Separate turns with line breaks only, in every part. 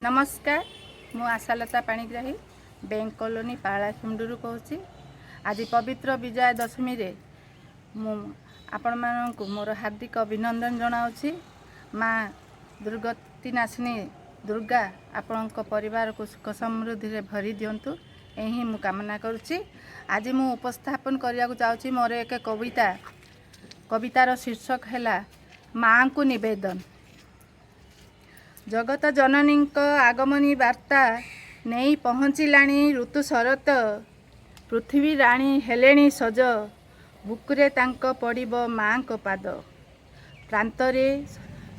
ନମସ୍କାର, ମୁଁ Ashalata Panigrahi, bank colony, ପାରଳାଖେମୁଣ୍ଡିରୁ କହୁଛି। ଆଜି ପବିତ୍ର ବିଜୟା ଦଶମୀରେ ମୁଁ ଆପଣମାନଙ୍କୁ ମୋର ହାର୍ଦ୍ଦିକ ଅଭିନନ୍ଦନ ଜଣାଉଛି। ମା ଦୁର୍ଗତିନାଶିନୀ ଦୁର୍ଗା ଆପଣଙ୍କ ପରିବାରକୁ ସୁଖ ସମୃଦ୍ଧିରେ ଭରି ଦିଅନ୍ତୁ, ଏହି ମୁଁ କାମନା କରୁଛି। ଆଜି ମୁଁ ଉପସ୍ଥାପନ କରିବାକୁ ଯାଉଛି ମୋର ଏକ କବିତା। କବିତାର ଶୀର୍ଷକ ହେଲା ମାଆଙ୍କୁ ନିବେଦନ। ଜଗତ ଜନନୀଙ୍କ ଆଗମନୀ ବାର୍ତ୍ତା ନେଇ ପହଞ୍ଚିଲାଣି ଋତୁ ଶରତ। ପୃଥିବୀ ରାଣୀ ହେଲେଣି ସଜ, ବୁକୁରେ ତାଙ୍କ ପଡ଼ିବ ମାଆଙ୍କ ପାଦ। ପ୍ରାନ୍ତରେ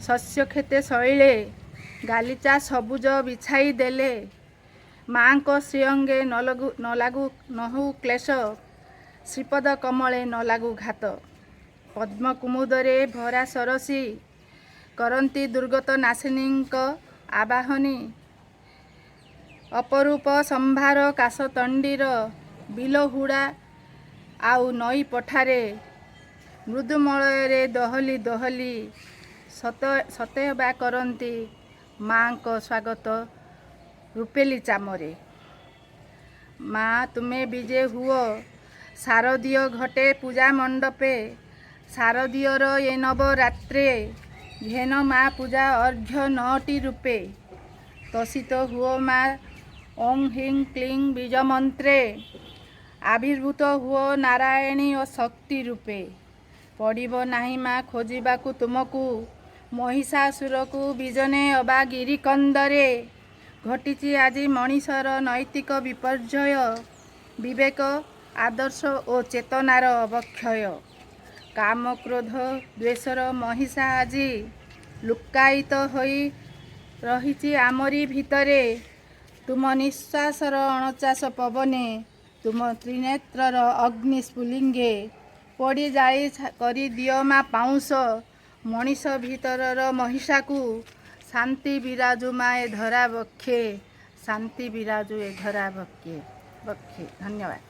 ଶସ୍ୟ କ୍ଷେତେ ଶୈଳେ ଗାଲିଚା ସବୁଜ ବିଛାଇ ଦେଲେ, ମାଆଙ୍କ ଶ୍ରୀଅଙ୍ଗେ ନ ଲାଗୁ, ନ ଲାଗୁ, ନ ହଉ କ୍ଲେଶ, ଶ୍ରୀପଦ କମଳେ ନ ଲାଗୁ ଘାତ। ପଦ୍ମ କୁମୁଦରେ ଭରା ସରସୀ କରନ୍ତି ଦୁର୍ଗତ ନାଶିନୀଙ୍କ ଆବାହନୀ। ଅପରୂପ ସମ୍ଭାର କାଶତଣ୍ଡିର ବିଲହୁଡ଼ା ଆଉ ନଈ ପଠାରେ ମୃଦୁମଳୟରେ ଦୋହଲି ଦୋହଲି ସତ ସତେଅବା କରନ୍ତି ମାଙ୍କ ସ୍ୱାଗତ ରୂପେଲି ଚାମରେ। ମା, ତୁମେ ବିଜେ ହୁଅ ଶାରଦୀୟ ଘଟେ, ପୂଜା ମଣ୍ଡପେ। ଶାରଦୀୟର ଏ ନବରାତ୍ରେ ଘେନ ମା ପୂଜା ଅର୍ଘ୍ୟ ନଅଟି ରୂପେ। ତୋଷିତ ହୁଅ ମା ଓଁ ହ୍ରୀଂ କ୍ଲୀଂ ବୀଜ ମନ୍ତ୍ରେ, ଆବିର୍ଭୂତ ହୁଅ ନାରାୟଣୀ ଓ ଶକ୍ତି ରୂପେ। ପଡ଼ିବ ନାହିଁ ମା ଖୋଜିବାକୁ ତୁମକୁ ମହିଷାସୁରକୁ ବିଜନେ ଅବା ଗିରିକନ୍ଦରେ। ଘଟିଛି ଆଜି ମଣିଷର ନୈତିକ ବିପର୍ଯ୍ୟୟ, ବିବେକ, ଆଦର୍ଶ ଓ ଚେତନାର ଅବକ୍ଷୟ। କାମ, କ୍ରୋଧ, ଦ୍ୱେଷର ମହିଷା ଆଜି ଲୁକ୍କାୟିତ ହୋଇ ରହିଛି ଆମରି ଭିତରେ। ତୁମ ନିଶ୍ୱାସର 49 ପବନେ, ତୁମ ତ୍ରିନେତ୍ରର ଅଗ୍ନି ସ୍ଫୁଲିଙ୍ଗେ ପୋଡ଼ି ଜାଳି କରିଦିଅ ମା ପାଉଁଶ ମଣିଷ ଭିତରର ମହିଷାକୁ। ଶାନ୍ତି ବିରାଜୁ ମା ଏ ଧରା ବକ୍ଷେ, ଶାନ୍ତି ବିରାଜୁ ଏ ଧରା ବକ୍ଷେ ବକ୍ଷେ। ଧନ୍ୟବାଦ।